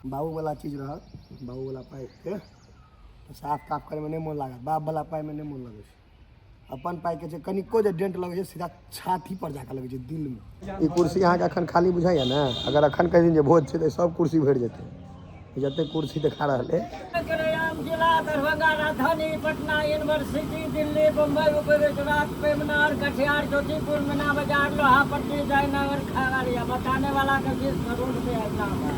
बाबूवला चीज रहत, बाबूवला पाइके तऽ साफ ताफ करैमे नहि मोन लागत। बापवला पाइमे नहि मोन लगै छै। अपन पाइके छै, कनिको जे डेंट लगै छै सीधा छाती पर जाकऽ लगै छै, दिलमे। ई कुर्सी अहाँके अखन खाली बुझाइए ने? अगर अखन कहि दिन जे भोज छै तऽ सब कुर्सी भरि जेतै। जते कुर्सी देखा रहल है। जिला दरभंगा, राजधानी पटना, यूनिवर्सिटी दिल्ली, बम्बई, गुजरात, पेमनार, कटिहार, ज्योतिपुर, मीना बाजार, लोहापट्टी, जयनगर, खगड़िया। बताने वाला के 20 करोड़ रुपया इनाम है।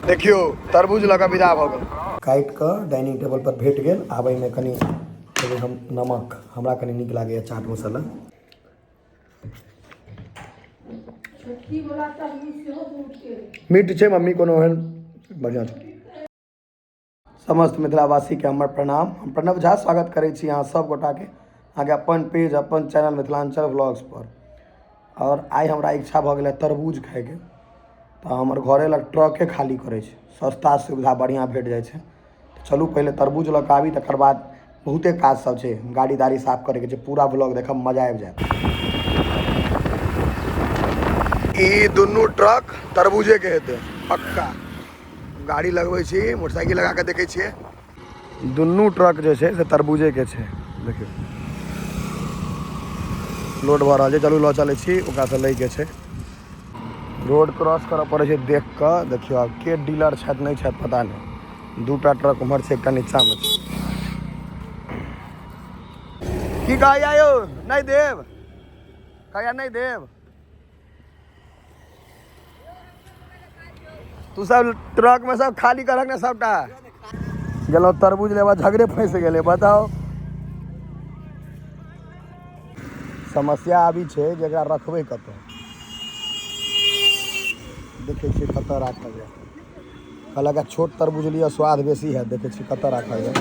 देखियौ, तरबूज लऽ कऽ विदा भऽ गेल। काटि कऽ डाइनिंग टेबल पर भेट गेल। आब एहिमे कनि देबै हम नमक। हमरा कनि नीक लागैए चाट मसाला। मीट छै मम्मी, कोनो एहन बढ़िआँ छै। समस्त मिथिलावासीके हमर प्रणाम। हम प्रणव झा स्वागत करै छी अहाँ सब गोटाके अहाँके अपन पेज, अपन चैनल मिथिलाञ्चल व्लॉग्स पर। आओर आइ हमरा इच्छा भऽ गेलै तरबूज खाइके, तऽ हमर घरे लग ट्रके खाली करै छै, सस्ता सुविधा बढ़िआँ भेट जाइ छै। तऽ चलू पहिले तरबूज लऽ कऽ आबी, तकर बाद बहुते काज सब छै, गाड़ी दाड़ी साफ करैके छै। पूरा ब्लॉग देखब, मजा आबि जायत। ई दुनू ट्रक तरबूजेके हेतै पक्का। गाड़ी लगबै छी, मोटरसाइकिल लगा कऽ देखै छियै, दुनू ट्रक जे छै से तरबूजेके छै। देखियौ, लोड भऽ रहल छै। चलू लऽ चलै छी, ओकरासँ लैके छै। रोड क्रॉस करऽ पड़ै छै देख कऽ। देखियौ, आब के डीलर छथि नहि छथि पता नहि। दूटा ट्रक उम्हर छै, एकटा नीचाँमे छै। की कहैया यौ? नहि देब कहैया, नहि देब। तू सब ट्रक में सब खाली करक ने सबटा। गेलहुँ तरबूज लेबा, झगड़े फँसि गेलै। बताउ, समस्या आबी छै जे एकरा रखबै कतऽ। देखै छियै कतऽ राखल जाय। कहलक छोट तरबूज लिअ, स्वाद बेसी है। देखै छियै कतऽ राखल जाय।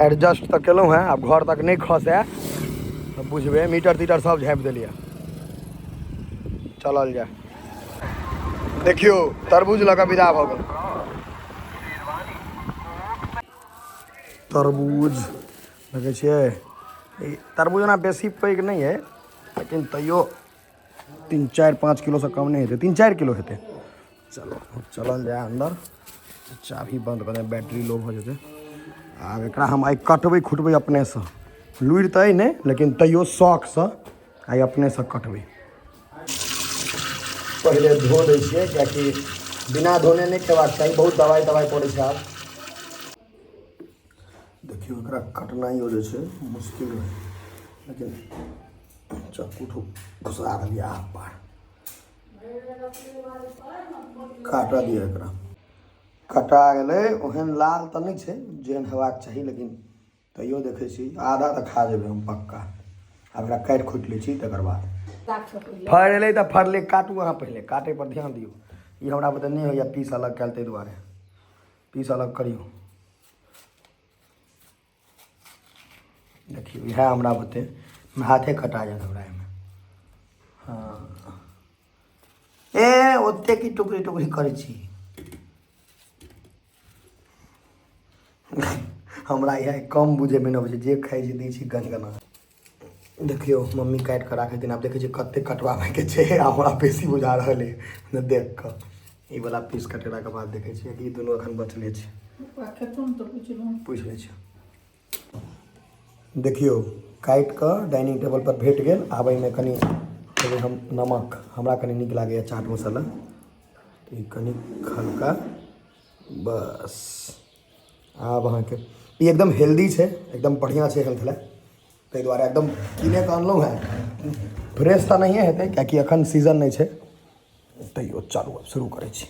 एडजस्ट तऽ केलहुँ हेँ, आब घर तक नहि खसै तऽ बुझबै। मीटर तीटर सब झाँपि देलियै, चलल जाय। देखियौ, तरबूज लऽ कऽ विदा भऽ गेल। तरबूज देखै छियै, ई तरबूज ओना बेसी पैघ नहि अइ, लेकिन तैयो 3 4 5 किलोसँ कम नहि हेतै, 3 4 किलो हेतै। चलो, चलल जाय अन्दर। चाभी बन्द कऽ देबै, बैटरी लो भऽ जेतै। आब एकरा हम आइ कटबै खुटबै अपनेसँ। लुरि तऽ अइ नहि, लेकिन तैयो शौकसँ आइ अपनेसँ कटबै। पहिले धो दै छियै, किएकि बिना धोने नहि खेबाक चाही, बहुत दवाइ तवाइ पड़ै छै। आब देखियौ, एकरा कटनाइयो जे छै मुश्किल रहै, लेकिन चक्कू घुसा देलियै। आब पार काटऽ दिअ एकरा। कटा गेलै। ओहन लाल तऽ नहि छै जेहन हेबाक चाही, लेकिन तैयो देखै छी आधा तऽ खा जेबै हम पक्का। आब एकरा काटि खोटि लै छी, तकर बाद फड़ि एलै तऽ फड़लै। काटू अहाँ पहिले, काटै पर ध्यान दियौ। ई हमरा बुते नहि होइए पीस अलग कयल, ताहि दुआरे पीस अलग करियौ। देखियौ, इएह हमरा बुते हाथे कटा जायत हमरा एहिमे। हँ, ए ओते की टुकड़ी टुकड़ी करै छी? हमरा इएह कम बुझैमे नहि अबै छै, जे खाइ छी दै छी गनगना। देखियौ, मम्मी काटि कऽ राखै आब देखै छियै कते कटवाबैके छै। आ हमरा बेसी बुझा रहल अइ देख कऽ। ई वाला पीस कटेलाके बाद देखै छियै कि ई दुनू एखन बचले छै। पूछि लै छियै। देखियौ, काटि कऽ डाइनिंग टेबल पर भेट गेल। आब एहिमे कनि देबै हम नमक। हमरा कनि नीक लागैए चाट मसाला, तऽ ई कनि हल्का बस। आब अहाँके ई एकदम हेल्दी छै, एकदम बढ़िआँ छै हेल्थ लए, ताहि दुआरे एकदम कीने कऽ अनलहुँ हेँ। फ्रेश तऽ नहिए हेतै, किएकि एखन सीजन नहि छै, तैयो चलू, आब शुरू करै छी।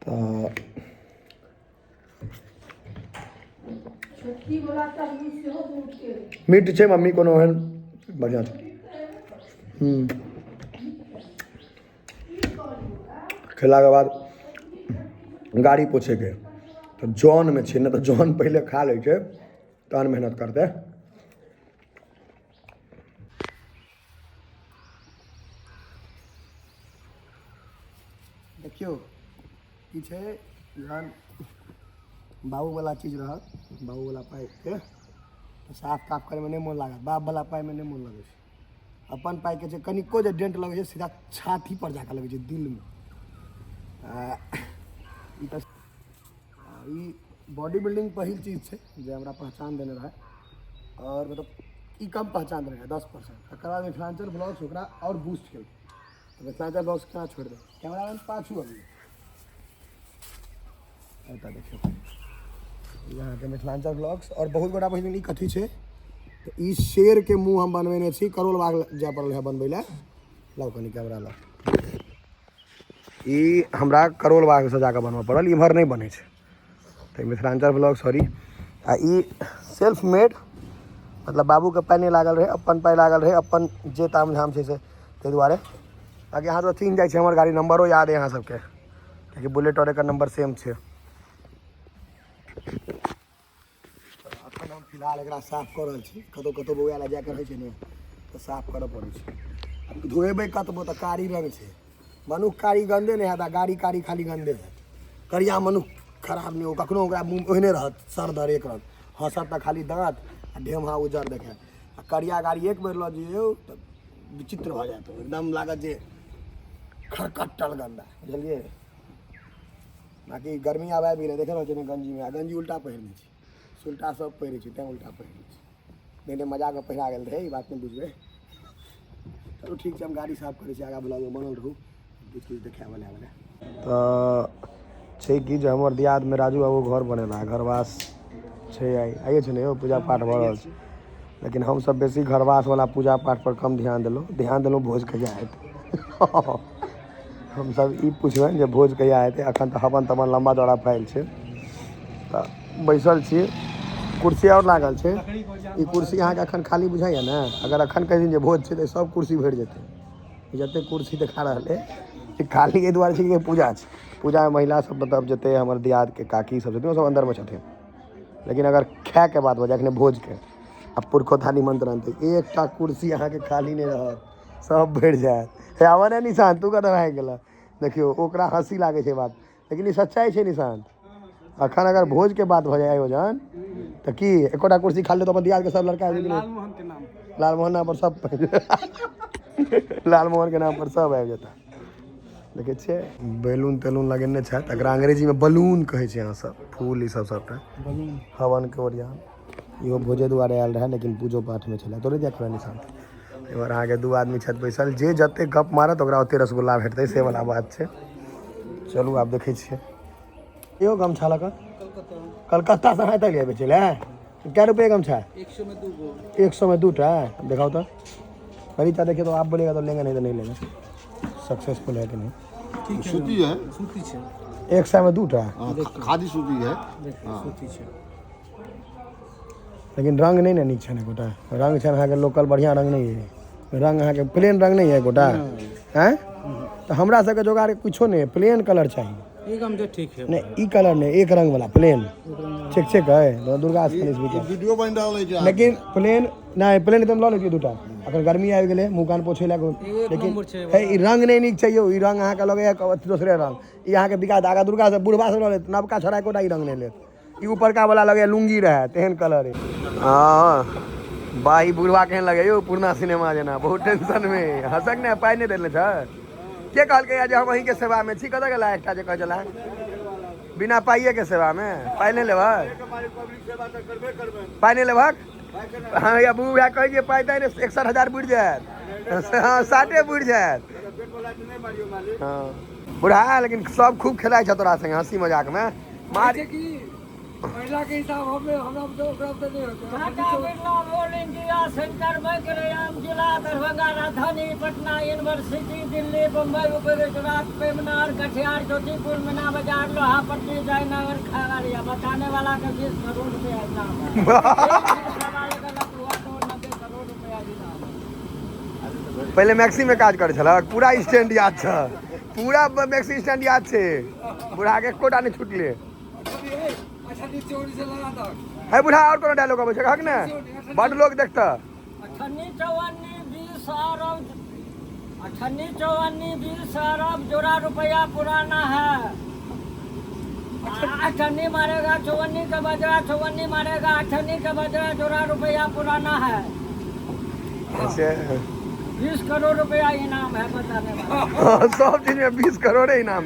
तऽ मीट छै मम्मी, कोनो एहन बढ़िआँ छै। खेलाके बाद गाड़ी पोछैके तऽ जनमे छै ने, तऽ जन पहिले खा लै छै तहन मेहनत करतै। देखियौ, की छै, जहन बाबूवला चीज रहत, बाबूवला पाइके तऽ साफ ताफ करैमे नहि मोन लागत। बापवला पाइमे नहि मोन लगै छै। अपन पाइके छै, कनिको जे डेंट लगै छै सीधा छाती पर जाकऽ लगै छै, दिलमे। आ ई तऽ ई बॉडी बिल्डिंग पहिल चीज छै जे हमरा पहचान देने रहै, आओर मतलब ई कम पहचान देने रहै 10%। तकर बाद मिथिलाञ्चल ब्लॉग्स ओकरा आओर बूस्ट केलकै। तऽ मिथिलाञ्चल ब्लॉग्स केना छोड़ि देबै? कैमरामैन पाछू अभी एतऽ देखियौ, ई अहाँके मिथिलाञ्चल ब्लॉग्स। आओर बहुत गोटा पुछथिन ई कथी छै, तऽ ई शेरके मुँह हम बनबेने छी, करोल बाग जाय पड़ल है बनबै लए। लाउ कनि कैमरा लाउ। ई हमरा करोल बागसँ जाकऽ बनबऽ पड़ल, इम्हर नहि बनै छै। तऽ मिथिलाञ्चल ब्लॉग सॉरी। आ ई सेल्फ मेड, मतलब बाबूके पाइ नहि लागल रहै, अपन पाइ लागल रहै, अपन जे ताम झाम छै से, ताहि दुआरे। बाँकी अहाँ सब चिन्ह जाइ छै, हमर गाड़ी नम्बरो याद अइ अहाँ सबके, कियाकि बुलेट आओर एकर नम्बर सेम छै। अखन हम फिलहाल एकरा साफ कऽ रहल छी। कतहु कतहु बौआ लए जाइके रहै छै ने, तऽ साफ करऽ पड़ै छै। आब धोएबै कतबो तऽ कारी रङ्ग छै। मनुख कारी गन्दे नहि हैत आ गाड़ी कारी खाली गन्दे हैत। करिया मनुख खराब नहि हो कखनो, ओकरा मुँह ओहने रहत सरदर एक रंग, हँसत तऽ खाली दाँत आ ढेमहा उज्जर देखायत। आ करिया गाड़ी एक बेर लऽ जइयौ तऽ विचित्र भऽ जायत, एकदम लागत जे खरकट्टल गन्दा, बुझलियै? बाँकी गर्मी आब आबि गेलै, देखे रहल छियै ने गंजीमे, आ गंजी उल्टा पहिरने छी, सुल्टा सब पहिरै छै तैँ उल्टा पहिरने छी। नहि नहि, मजाकमे पहिरा गेल रहै, ई बात नहि बुझबै। चलू ठीक छै, हम गाड़ी साफ करै छी, आगाँ ब्लॉगमे बनल रहू, किछु किछु देखाय बला बला। तऽ छै कि जे हमर दियादमे राजू बाबू घर बनेला, घरवास छै, आइ आइए छै ने यौ, पूजा पाठ भऽ रहल छै। लेकिन हमसब बेसी घरवासवला पूजा पाठपर कम ध्यान देलहुँ, ध्यान देलहुँ भोज कहिया हेतै। हमसब ई पुछबनि जे भोज कहिया हेतै। एखन तऽ हवन तवन लम्बा चौड़ा फैल छै, तऽ बैसल छी, कुर्सी आओर लागल छै। ई कुर्सी अहाँके एखन खाली बुझाइए ने? अगर एखन कहि दिन जे भोज छै तऽ सब कुर्सी भरि जेतै। जते कुर्सी देखा रहल अइ ई खाली एहि दुआरे छै कि पूजा छै। पूजामे महिला सब, मतलब जते हमर दियादके काकी सब छथिन, ओ सब अन्दरमे छथिन। लेकिन अगर खायके बात भऽ जाय एखने भोजके आ पुरखौता निमंत्रण, तऽ एकटा कुर्सी अहाँके खाली नहि रहत, सब भरि जायत। हे आबऽ ने निशान, तू कतऽ भागि गेलह? देखियौ, ओकरा हँसी लागै छै बात, लेकिन ई सच्चाइ छै निशान। अखन अगर भोजके बात भऽ जाय आयोजन तऽ की एकोटा कुर्सी खाली? तऽ अपन दियादके सब लड़का आबि गेलै लालमोहन के नाम। लालमोहन नाम पर सब, लालमोहन के नाम पर सब आबि जेता। देखै छियै बैलून तैलून लगेने छथि, एकरा अंग्रेजीमे बलून कहै छै अहाँ सब। फूल ई सब सबटा बलून। हवन के ओरियान। इहो भोजे दुआरे आयल रहए, लेकिन पूजो पाठमे छलै। तोरे दिया खोला निशान। एम्हर अहाँके दू आदमी छथि बैसल, जे जते गप मारत ओकरा ओते रसगुल्ला भेटतै, से वाला बात छै। चलू आब देखै छियै। यौ गमछा लऽ कऽ कलकत्ता से अहाँ एतऽ बेचै लए? कै रुपये गमछा? 100 में दू गो। 100 में दू टा। दिखाओ तो खरीदा। देखिए तो आप बोलेगा तो लेंगे, नहीं तो नहीं लेंगे। सक्सेसफुल है कि नहीं? ठीक है। सूती है। सूती छै। 100 में दू टा? हाँ, खादी सूती है। देखिए, सूती छै। लेकिन रंग नहीं ने नीक छनि एकोटा। रंग छनि अहाँके लोकल, बढ़िआँ रंग नहि अइ। रंग अहाँके प्लेन रंग नहि अइ एकोटा। आँय, तऽ हमरा सबके जोगाड़ किछो नहि, प्लेन कलर चाही। ये गमछा ठीक है। नहि, ई कलर नहि, एक रंग वाला प्लेन। ठीक छै, कहै तऽ दुर्गा स्थान ई वीडियो बनि रहल अछि। लेकिन प्लेन नहि, प्लेन एकदम लऽ लेतियै दूटा। अखन गर्मी आबि गेलै, मुँह कान पोछै लए। एक लेकिन नंबर छै। हे, ई रंग नहि नीक छै यौ। ई रंग अहाँके लगैया दोसरे रंग। ई अहाँके बिकात आगाँ दुर्गा सब बुढ़बा सब लऽ लेत, नबका छोड़ा एकोटा ई रंग नहि लेत। ई ऊपरका वाला लगैया लुंगी रहै तेहन कलर है। हँ बा, ई बुढ़वा केहन लगैया यौ? पुरना सिनेमा जेना, बहुत टेंशन मे। हँसक ने, पाइ नहि देने छै। के कहलकै जे हम अहींके सेवामे छी? कतऽ गेला एकटा जे कहै छलै बिना पाइए के सेवामे? पाइ नहि लेबह? पाइ नहि लेबहक? हँ या बुढ़ भए कहै छियै पाइ ताइ नहि, 61,000 बुड़ि जायत। हँ, साठे बुड़ि जायत। हँ बुढ़ा, लेकिन सब खूब खेलाइ छ तोरा संगे हँसी मजाकमे मार छै कि महिला के हिसाब हमे हमरा तो ओकरा तो नहीं होते। Tata Birla all India centre bank Raiyam जिला दरभंगा राजधानी पटना यूनिवर्सिटी दिल्ली बम्बई उत्तर गुजरात पेमनार कटिहार ज्योतिपुर मीना बाजार लोहापट्टी जयनगर खगड़िया। बताने वाला के 20 करोड़ रुपया इनाम है। एक भी सवाल गलत हुआ तो 90 करोड़ रुपया इनाम है। पहिले मैक्सी में काज करै छलक। पूरा स्टैंड याद छ, पूरा मैक्सी स्टैंड याद छै बुढ़ा के, एकोटा नहि छुटले। अच्छा, नीचे ओरी से लगा दो। है बुढ़ा, और कोनो डायलॉग अबै छै? कहक ने, बड लोग देखता। अठन्नी चौवन्नी 20 अरब, अठन्नी चौवन्नी 20 अरब जोड़ा रुपया पुराना है। अठन्नी मारेगा चौवन्नी का बदला, चौवन्नी मारेगा अठन्नी का बदला, जोड़ा रुपया पुराना है। ऐसे 20 करोड़ रुपया इनाम है बताने वाला। सब चीज में 20 करोड़ इनाम।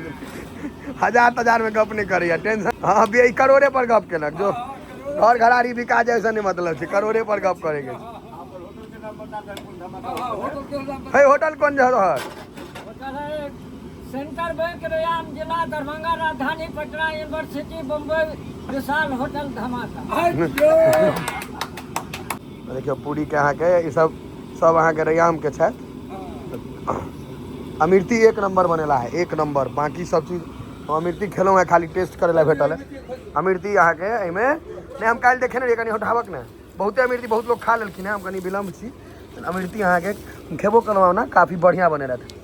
हजार तजार में गप नहीं करैया, टेंशन। हाँ अभी ई करोड़े पर गप केलक, जो घर घरारी बिका जाए से नहीं मतलब छै, करोड़े पर गप करेके छै। होटल के नाम। हे होटल कोन जगह रहत? होटल है सेंटर बैंक, रयाम, जिला दरभंगा, राजधानी पटना, यूनिवर्सिटी बम्बई, विशाल होटल धमाका। देखियौ पूरी के अहाँके ई सब सब अहाँके रैयाम के छथि। अमृति एक नंबर बनेला है, एक नंबर। बाकी सब चीज हम अमृति खेलहुँ हैं, खाली टेस्ट करे ला भेटल है अमृति अहाँके। एहिमे नहि हम काल्हि देखे रहियै कनि हटाबक ने, बहुते अमृति बहुत लोग खा लेलखिन हैं, हम कनि विलम्ब छी। अमृति अहाँके खेबो केलहुँ ने, काफी बढ़िआँ बने रहथि।